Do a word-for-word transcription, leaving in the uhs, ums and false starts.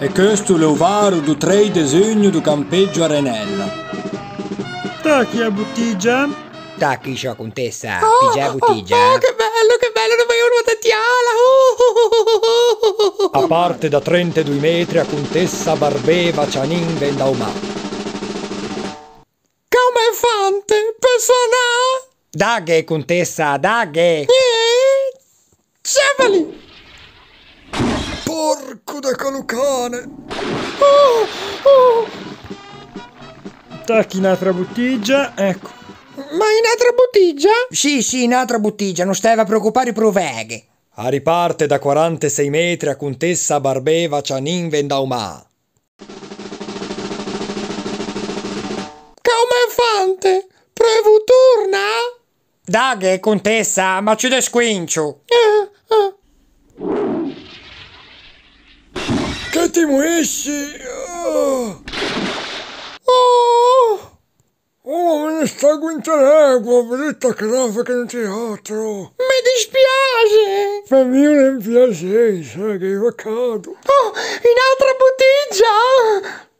E chesto l'é o varo do trei de zugno do campeggio a Renella. Tachi a botigia. Tachi, sciò contessa, piggiâ a botigia. Oh, che bello, che bello, no vaiò nuatâ tiâla. A parte da trentedoi metri a contessa Barbeva Cianin ven da o mâ. Coma e fante, pe sonâ? Daghe, contessa, daghe! Eh, ciavalì! Porco de calucane! Oh, oh! Tachi n'atra botigia, eco. Ma n'atra botigia? Sì, sì, n'atra botigia, no stæ a preocupâ, riprovæghe. A riparte da quarantesei metri a contessa Barbeva Cianin ven da o mâ. Coma e fante, preuvo torna? Daghe, contessa, ma ciù de squincio. Eh, eh. Che ti moissi! Oh! Oh! Oh, me ne stago inte l'ægua, bruta crave che no ti atro! Me dispiaxe! Pe mi o l'é un piaxei, sa, che o cado. Oh, n'atra botigia!